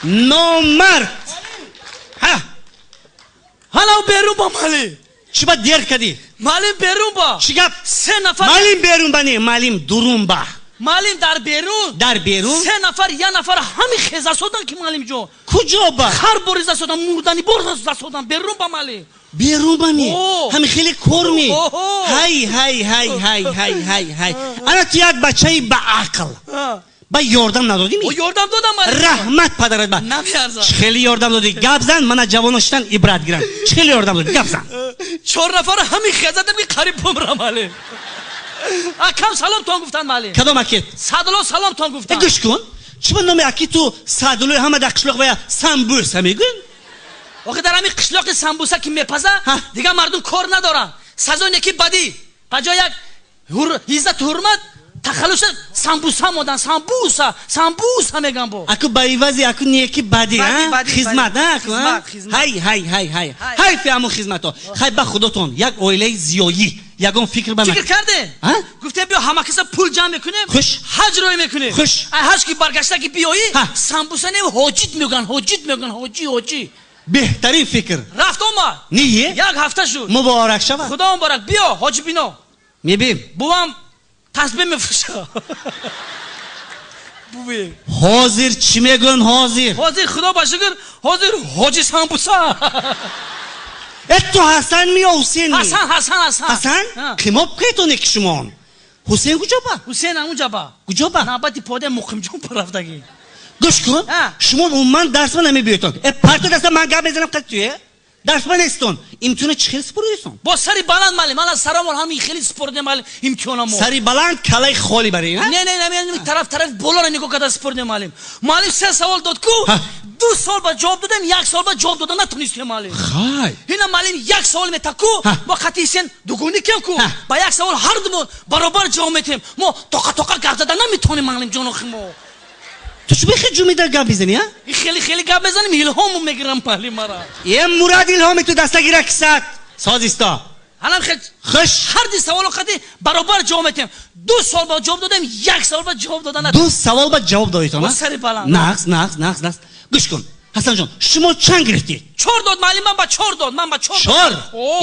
Номард. Ҳа. Ҳала берун ба, маълим. Чӣ ба дер кардӣ? Маълим, берун ба. Чӣ гап? Се нафар. Маълим берун ба не, маълим дурун ба. Маълим, дар берун. Дар берун? Се нафар, я нафар ҳами хеза содан ки, маълимҷон. Куҷо ба? Хар бориза содан, мурдани бор содан, берун ба, маълим. Берун ба ми? Ҳами хеле кор ми? Ҳай, ҳай, ҳай, ҳай, ҳай, ҳай, ҳай. Ана ту як бачаи ба ақл. Ба ёрдам надодӣ ми? Ёрдам додам, маълим. Раҳмат падарат ба. Намеарзад. Чӣ хеле ёрдам додӣ? Гап зан, мана ҷавоно шитан ибрат гиранд. Чӣ хеле ёрдам додӣ? Гап зан. Чор нафар ҳами хезадам ки қариб бумрам, маълим. Акам саломтон гуфтанд, маълим. Кадом акет? Садулло саломтон гуфтанд. Гӯш кун. Чӣ ба номи аки ту Садуллои ҳама дар қишлоқ вая самбӯса мегӯянд? Охи, дар ҳамин қишлоқи самбуса ки мепаза, дигар мардум кор надоранд. Сазоне ки бадӣ. Ба ҷои як иззату ҳурмат тахаллуса самбуса модан, самбуса, самбуса меган бо. Аку ба ивази аку неки бадӣ, хизмат, аку, ҳай, ҳай, ҳай, ҳай. Ҳайфи ҳамун хизмато. Хай, ба худотон, як оилаи зиёӣ, ягон фикр ба фикр карде? Гуфтем, биё, ҳама каса пул ҷамъ мекунем, ҳаҷ рой мекунем. Хуш. Ай ҳаҷ ки баргашта ки биёӣ, самбуса не, ҳоҷит мегӯянд, ҳоҷит мегӯянд, ҳоҷӣ, ҳоҷӣ. Беҳтарин фикр. Рафт омад. Ние? Як ҳафта шуд. Муборак шавад. Худо муборак. Биё, ҳоҷи бино. Мебим. Бувам тасбеҳ мефурӯша. Буви. Ҳозир чӣ мегӯянд ҳозир? Ҳозир худо ба шукр, ҳозир ҳоҷи самбуса. Э, ту Ҳасан ми ё Ҳусен ми? Ҳасан, Ҳасан, Ҳасан. Ҳасан? Қимоб кетоне ки шумон. Ҳусен куҷо ба? Ҳусен ҳамунҷа ба. Куҷо ба? Навбати пода Муқимҷон рафтагӣ. Гӯш кун, шумо умуман дарсма намебиётон. Э, парто даста, ман гап мезанам қад туе. Дарсма нестон. Имтиҳона чӣ хел супурдисон? Бо сари баланд, маълим. Мана сарамон ҳамин хеле супурдем, маълим, имтиҳонамо. Сари баланд, калаи холи бари, Не, не, не, тараф тараф болоро нигоҳ карда супурдем, маълим. Маълим се савол дод ку, ду савол ба ҷавоб додем, як савол ба ҷавоб дода натонистем, маълим. Хай. Ина, маълим, як савол мета ку, мо қати сен дугони кем ку, ба як савол ҳар думон баробар ҷавоб метем. Мо тоқа тоқа гап зада наметонем, маълим ҷонохи мо. Ту чӣ бихе ҷумида гап мезанӣ, а? Хеле хеле гап мезанем, илҳому мегирам, маълим, мара. Е, Мурад илҳоми ту дастагира кисат. Созисто. Ҳалам хел. Хуш. Ҳар ди саволо қади баробар ҷавоб метем. Ду савол ба ҷавоб додем, як савол ба ҷавоб дода Ду савол ба ҷавоб додитон, а? Сари баланд. Нағз, нағз, нағз, нағз. Гӯш кун. Ҳасанҷон, шумо чанд гирифтед? Чор дод, маълим, ман ба чор дод, ман ба чор. Чор?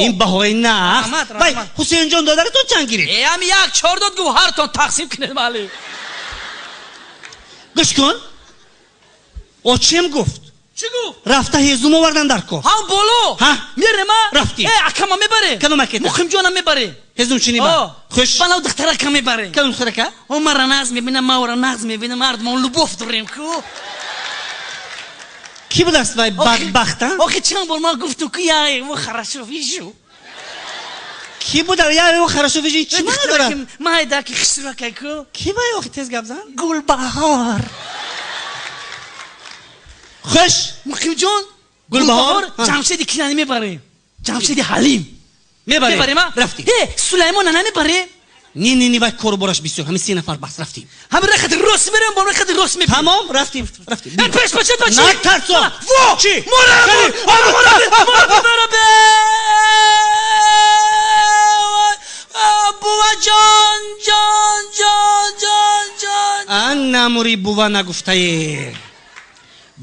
Ин баҳои нағз. Вай, Ҳусейнҷон додаратон чанд гирифт? Э, ҳами як чор дод, гуфт, ҳартон тақсим кунед, маълим. Гӯш кун, очем гуфт. Чӣ гуфт? Рафта ҳезум овардан дар кор. Ҳам боло. Ҳа? Мерема? Рафтӣ. Э, акама мебаре. Кадом акета? Муқимҷонам мебаре. Ҳезумчинӣ ба? Хуш. Балав духтарака мебаре. Кадом духтарака? О, мара нағз мебинам, ма ора нағз мебинам, ҳардумон любовь дорем ку. Кӣ будаст вай бадбахт, а? Охи, чанд бор ман гуфтум ку, я его хорошо вижу. Кӣ буда? Я его хорошо вижу, чӣ маъно дорад? Майда ки хушракай ку. Кӣ вай охи, тез гап зан? Гулбаҳор. Хуш. Муқимҷон, Гулбаҳор, Ҷамшеди кинани мебарем. Ҷамшеди Ҳалим. Мебарем. Мебарем, а? Рафтем. Э, Сулаймона намебарем? Не, не, не, вай кору бораш бисёр. Ҳамин се нафар бас, рафтем. Ҳамин рахати рост мерем, бо рахати рост мебарем. Тамом, рафтем, рафтем. Э, пеш бача, бача. Натарсо. Во! Чӣ? Мора, мора, мора, мора, бува ҷон, ҷон, ҷон, ҷон, ҷон. Ан намури бува нагуфтае.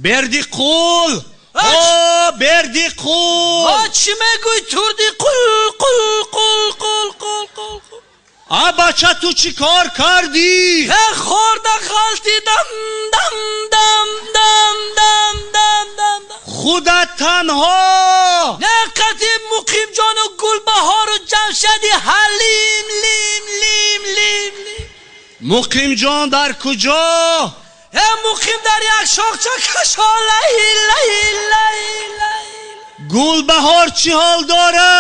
Берди қул! О, Берди қул! О, чӣ мегӯй, турди қул, қул, қул, қул, қул, қул, қул. А, бача, ту чӣ кор кардӣ? Э, хӯрда ғалтидам, дам, дам, дам, дам, дам, дам. Худат танҳо? Не, қати Муқимҷону Гулбаҳору Ҷамшеди Ҳалим, лим, лим, лим, лим. Муқимҷон дар куҷо? Э, Муқим дар як шохча кашо, лай, лай, лай, лай. Гулбаҳор чӣ ҳол дора?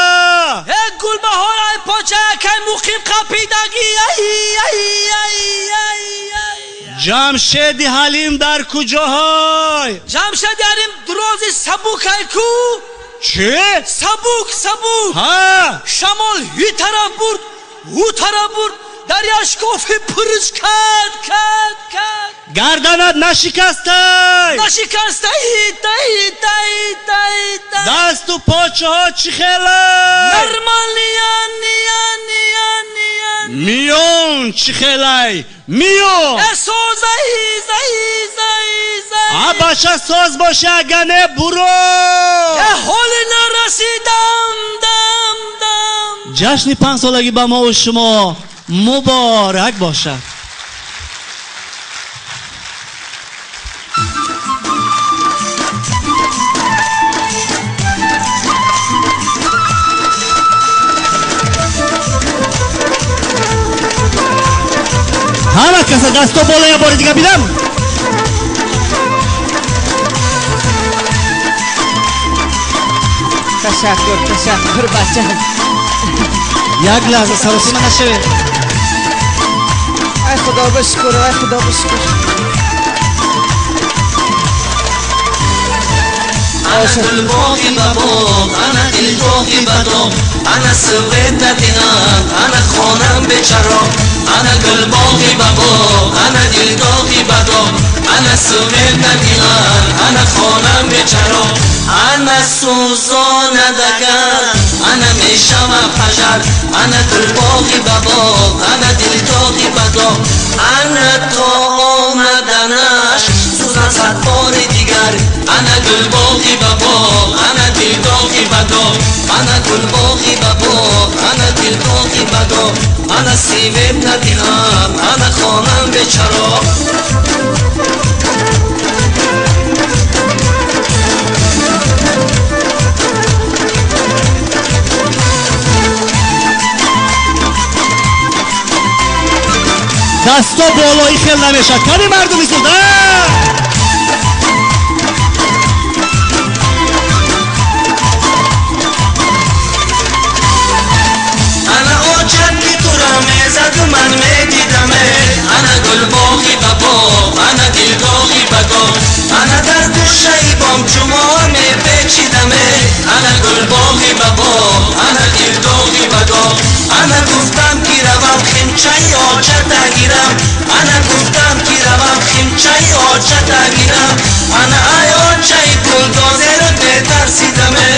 Э, Гулбаҳор ай поча акай Муқим қапидаги, ай, ай, ай, ай, ай. Ҷамшеди Ҳалим дар куҷоҳой? Ҷамшеди Ҳалим дрози сабук ай ку. Чӣ? Сабук, сабук. Ҳа. Шамол ҳи тараф бурд, ҳу тараф бурд, дар як шкофи пурш кард, кард, кард. Гарданат нашикастай? Нашикастай, тай, тай, тай, тай. Дасту почаҳо чӣ хелай? Нормалия, ния, ния, ния. Миён чӣ хелай? Миён. Э, созай, зай, зай, А бача соз боша, ага не буро. Ҳоли нарасидам, дам дам. Ҷашни 5-солагӣ ба мо шумо муборак бошад. Ҳама каса дасто боло я бори дига бидам. Ташаккур, ташаккур, бачам. Як лаҳза саросима нашавед. Ай худо ба шукр, ай худо ба шукр. Ана гулбоғи ба боғ, ана дилдоғи ба доғ, ана свет надиҳанд, ана хонам бечароғ. Ана гулбоғи ба боғ, ана дилдоғи ба доғ, ана свет надиҳанд, ана хонам бечароғ. Ана сӯзонадагар, ана мешава пажар, ана гулбоғи ба боғ, ана дилдоғи ба доғ, ана то омаданаш сӯзан сад бори дигар. Ана гулбоғи ба боғ, ана дилдоғи ба доғ, ана гулбоғи ба боғ, ана дилдоғи ба доғ, ана свет надиҳам, ана хонам бечароғ. Дасто болои хел намешад. Кани мардуми суд? Ана очат ки туро мезаду ман медидаме, ана гулбоғи ба боғ, ана дилдоғи ба доғ, ана дар гӯшаи бом чумо мепечидаме, ана гулбоғи ба боғ, ана дилдоғи ба доғ, ана гуфтам ки равам химчаи очата гирам, ана гуфтам ки равам химчаи очата гирам, ана ай очаи пулдозеро метарсидаме.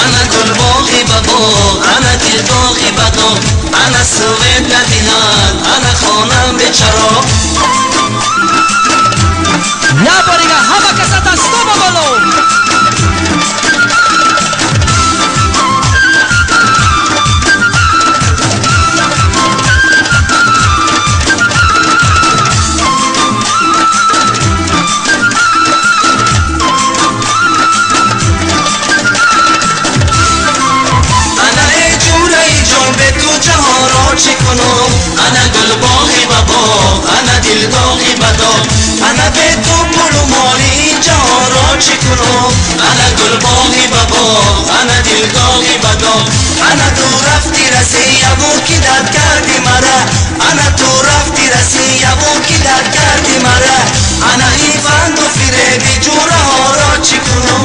Ана гулбоғи ба боғ, ана дилдоғи ба доғ, ана свет надиҳанд, ана хонам бечароғ. Я борига ҳама каса дасто ба боло. Ана эй ҷураи ҷон, бе ту ҷаҳонро чӣ кунам? Ана гулбоғи ба боғ, ана дилдоғи ба доғ, ана бе ту пулу моли ин ҷаҳонро чӣ кунам? Ана гулбоғи ба боғ, ана дилдоғи ба доғ, ана ту рафти расияву ки дард карди мара, ана ту рафти расияву ки дард карди мара, ана ин фанду фиреби ҷураҳоро чӣ кунам?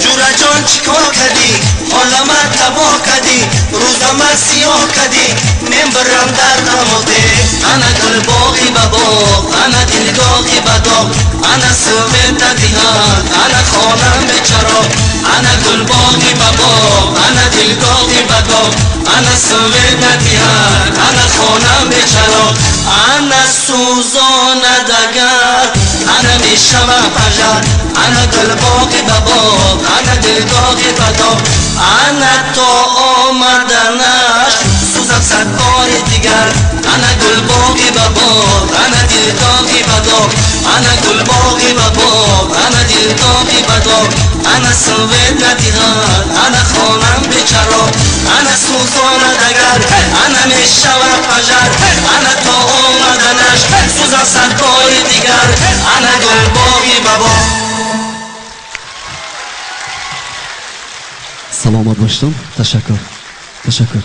Ҷураҷон чӣ кор кардӣ? Ҳолама табоҳ кардӣ, рӯзама сиёҳ кардӣ, мен бирам дар ғамоде. Ана гулбоғи ба боғ, ана дилдоғи ба доғ, ана свет надиҳанд, ана хонам бечароғ, ана гулбоғи ба боғ, ана дилдоғи ба доғ, ана свет надиҳанд, ана хонам бечароғ. Ана сӯзонадагар, ана мешава пажар, ана гулбоғи ба боғ, ана дилдоғи ба доғ, ана то омаданаш сӯзам сад бори дигар. Ана гулбоғи ба боғ, ана дилдоғи ба доғ, ана гулбоғи ба боғ, ана дилдоғи ба доғ, ана свет надиҳанд, ана хонам бечароғ, ана сӯзонадагар, ана мешава пажар, ана то омаданаш сӯзам сад бори дигар. Ана гулбоғи ба боғ. Саломат бошед. Ташаккур, ташаккур.